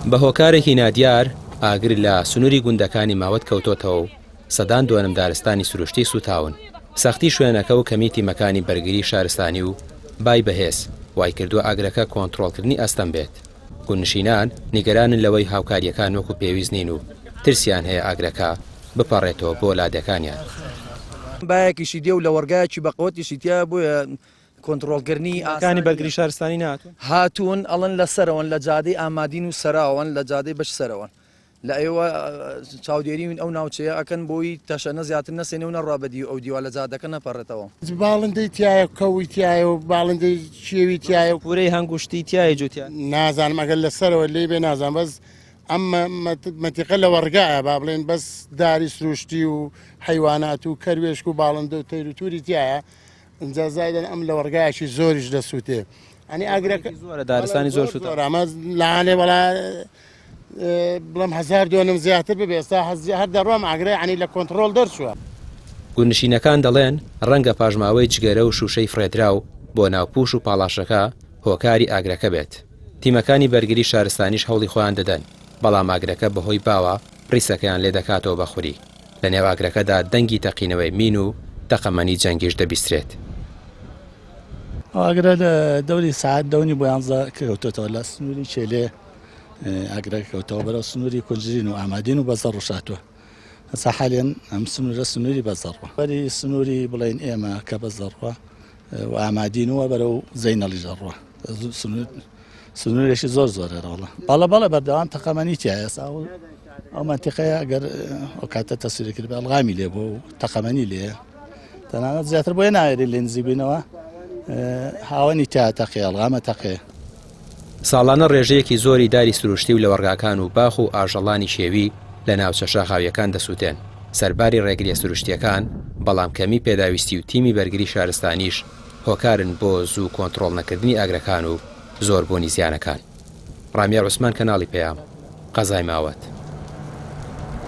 بە هۆکارێکی نادیار ئاگر لە سنووری گوندەکانی ماوەت کەوتۆتەوە و سەدان دۆنم دارستانی سروشتی سووتاون. سەختی شوێنەکە و کەمی تیمەکانی بەرگری شارستانی و بای بەهێز وایکردووە ئاگرەکە کۆنتڕۆڵکردنی ئەستەم بێت. گوندنشینان نیگەرانن لەوەی هاوکارییەکان وەکو پێویست نین و ترسیان هەیە ئاگرەکە بپەڕێتەوە بۆ لادێکانیان. بایەکیشی دێ و لەوەڕگایەکی بەقوەتیشی تیایە بۆیە کۆنتڕۆڵکردنی ئاسان تیمەکانی نییە. بەرگری شارستانی نەهاتوون؟ هاتوون ئەڵێن لە سەرەوەن لە جادەی ئامادین و سەراوەن لە جادەی بەش سەرەوەن لە ئێوە چاودێری ئەو ناوچەیە ئەکەن بۆی تەشەنە زیاتر نەسێنێ و نەڕوا بە دیو ئەو دیوە لە جادەکە نەپەڕێتەوە. باڵندەی تیایە کەوی تیایە و باڵندەی کێوی تیایە و. پورەی هەنگوشتی تیایە جوتیار. نازانم ئەگەر لە سەرەوە لێی بێ نازانم بەس ئەم مەنتیقە لەوەڕگایە با بڵێن بەس داری سروشتی و حەیوانات و کەروێشک و باڵندە و تەیر و توری تیایە ئینجا زایدەن ئەم لەوەڕگایەکی زۆریش دەسووتێ ئەنی ئاگرەکە زۆرە دارستانی زۆر سووتا ئەمە لانێ وەڵا بڵم هەزار دۆنم زیاتر ببێ ئێستا هەر دەڕۆم ئاگرە ینی لە کۆنتترۆل دەرچووە. گوندنشینەکان دەڵێن، ڕەنگە پاشماوەی جگەرە و شووشەی فڕێدراو بۆ ناو پووش و پاڵاشەکە هۆکاری ئاگرەکە بێت. تیمەکانی بەرگری شارستانیش هەوڵی خۆیان دەدەن، بەڵام ئاگرەکە بەهۆی باوە ڕیسەکەیان لێدەکاتەوە بە خوری. لەنێو ئاگرەکەدا دەنگی تەقینەوەی مین و تەقەمەنی جەنگیش دەبیسترێت. ئەو ئاگرە لە دەوری سەعات دەونی بۆ یانزە کەوتۆتەوە لە سنووری کێلێ ئاگرەکە کەوتەوە بەرەو سنووری کونجرین و ئامادین و بەزەڕ ڕوشاتوە ئەسا حالێن ئەم سنوورە سنووری بەزەڕوە بەری سنووری بڵێن ئێمە کە بەزەڕوە و ئامادینوە بەرەو زەینەڵیش دەڕوە سنوور سنوورێکی زۆر زۆرە ڕۆڵە بەڵە بەڵێ بەردەوام تەقەمەنی تیا ئێستا ئەو مەنتیقەیە ئەگەر ئەو کاتە تەسویری کرد ئەلغامی لێ بوو و تەقەمەنی لێ تەنانەت زیاتر بۆیە ناوێری لێ نزیک بینەوە هاوەنی تیا تەقێ ئەلغامە تەقێ. ساڵانە ڕێژەیەکی زۆری داری سروشتی و لەوەڕگاکان و باخ و ئاژەڵانی کێوی لە ناوچە شاخاوییەکان دەسووتێن، سەرباری ڕێگرییە سروشتییەکان، بەڵام کەمی پێداویستی و تیمی بەرگری شارستانیش هۆکارن بۆ زوو کۆنتڕۆڵ نەکردنی ئاگرەکان و زۆربوونی زیانەکان. ڕامیار عوسمان کەناڵی پەیام، قەزای ماوەت.